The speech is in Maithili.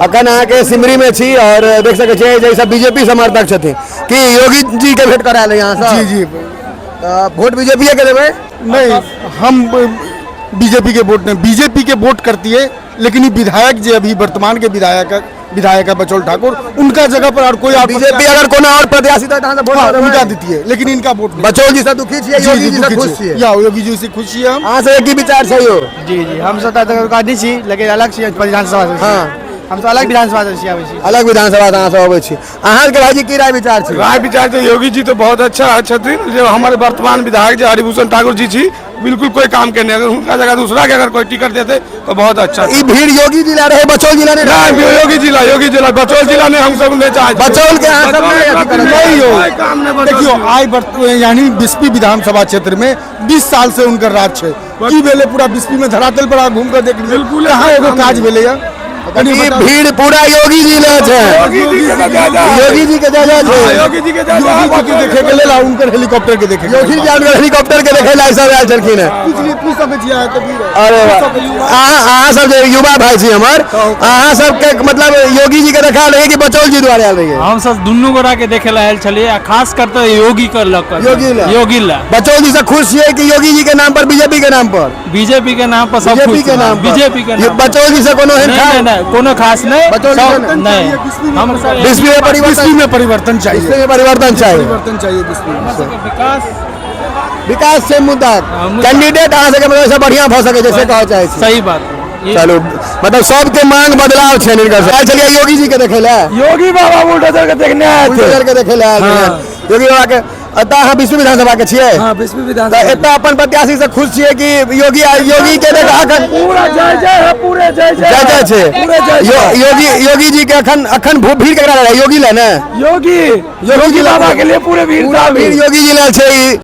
अखन अहाँके सिमरीमे छी आओर देख सकै छियै जे सब बीजेपी समर्थक छथिन। की योगी जी के भेंट करायल है यहाँ से? जी जी। तऽ वोट बीजेपी के देबै? नहीं, हम बीजेपी के वोट नहीं, बीजेपी के वोट करती है, लेकिन ये विधायक जो अभी वर्तमान के विधायक है बचौल ठाकुर, उनका जगह पर और कोई और बीजेपी अगर कोनो और प्रत्याशी तऽ अहाँ वोट हाँ, देबै? उनका देती है, लेकिन इनका वोट नहीं। बचौल जी से दुखी छियै? जी योगी जी, जी से दुखी खुश छियै। छियै? या योगी जी से खुश छियै हम। अहाँ सबके की विचार छै यौ? जी जी, हम सब तऽ नहि छी, लेकिन अलग छी विधानसभा से। हम सब अलग विधानसभा से छी, आबै छी। अलग विधानसभा से अहाँ सब अबै छी। अहाँके भाईजी की राय विचार छै? राय विचार छै, योगी जी तो बहुत अच्छा छथिन। जो हमारे वर्तमान विधायक जो हरिभूषण ठाकुर जी छी, बिल्कुल कोई काम के नहीं। अगर उनका जगह दूसरा के अगर कोई टिकट देते तो बहुत अच्छा। ई भीड़ योगी जी ला रहे, बचौल जिला नहीं रहे? नहीं, योगी जिला, योगी जिला, बचौल जिला ने हम सब नहीं चाहे। बचौल के अहाँ सब नहीं अथी करब। नहीं हो। कोई काम नहीं बचौल देखियो जिला। आइ यानी बिस्पी विधानसभा क्षेत्र में 20 साल से उनकर राज छै। की भेलै पूरा बिस्पी में? धरातल पर आप घूम कर देख लीजिए, बिल्कुल कहाँ एगो काज भेलै या? ई भीड़ पूरा योगी जी ले छै। योगी जी के तो जय जय। योगी जी के जय जय हाँ, छै। योगी जी के जय जय। योगी जी के देखे के लेल आ उनकर हेलीकॉप्टर के देखे के योगी लेल। जी हुनकर हेलीकॉप्टर के देखे ला सब आयल छलखिन हेँ। पूछ लिए, पूछ सकै छियै अहाँ, तऽ भीड़ है। अरे पूछ वाह। सकै छियै। अहाँ सब जे युवा भाई छी हमर, अहाँ सबके मतलब योगी जी के देखा रहियै कि बचौल जी द्वारे आयल रहियै? हम सब दुनू गोरा के देखे ला आयल छलियै आ खास कर तऽ योगी के लऽ कऽ। योगी ला। योगी ला। बचौल जी से खुश छियै कि योगी जी के नाम पर, बीजेपी के नाम पर? बीजेपी के नाम पर सब बीजेपी खुश के हैं। नाम पर। बीजेपी के ये नाम पर। बचौल जी से कोनो एहन नहीं खास नहीं नहीं, कोनो खास नहीं। बचौल जी सब से नहीं, हम सब बिस्पी में परिवर्तन, बिस्पी में परिवर्तन चाहिए। बिस्पी में परिवर्तन चाहिए। परिवर्तन चाहिए बिस्पी में। सबके विकास विकास से मुद्दा। मुद्दा। कैंडिडेट अहाँ सबके मतलब से बढ़िया भऽ सकै छै से कहऽ चाहै छी? सही बात ये- चलू, मतलब सबके मांग बदलाव छै हिनकर से। आयल छलियै योगी जी के देखै लए? योगी बाबा बुलडोजर के देखने आए। बुलडोजर के देखै लए आयल छलियै योगी बाबा के। एतऽ अहाँ विश्व विधानसभा के छियै? हाँ, बिस्पी विधानसभा। तऽ एतऽ अपन प्रत्याशी से खुश छियै कि योगी योगी के देखा अखन? पूरा जय जय है, पूरे जय जय। जय जय छै। पूरे जय जय। योगी जी के अखन अखन भीड़ केकरा रहै? योगी लए ने? योगी योगी बाबा के लिए पूरे भीड़ पूरा था। भीड़ योगी जी लए छै ई।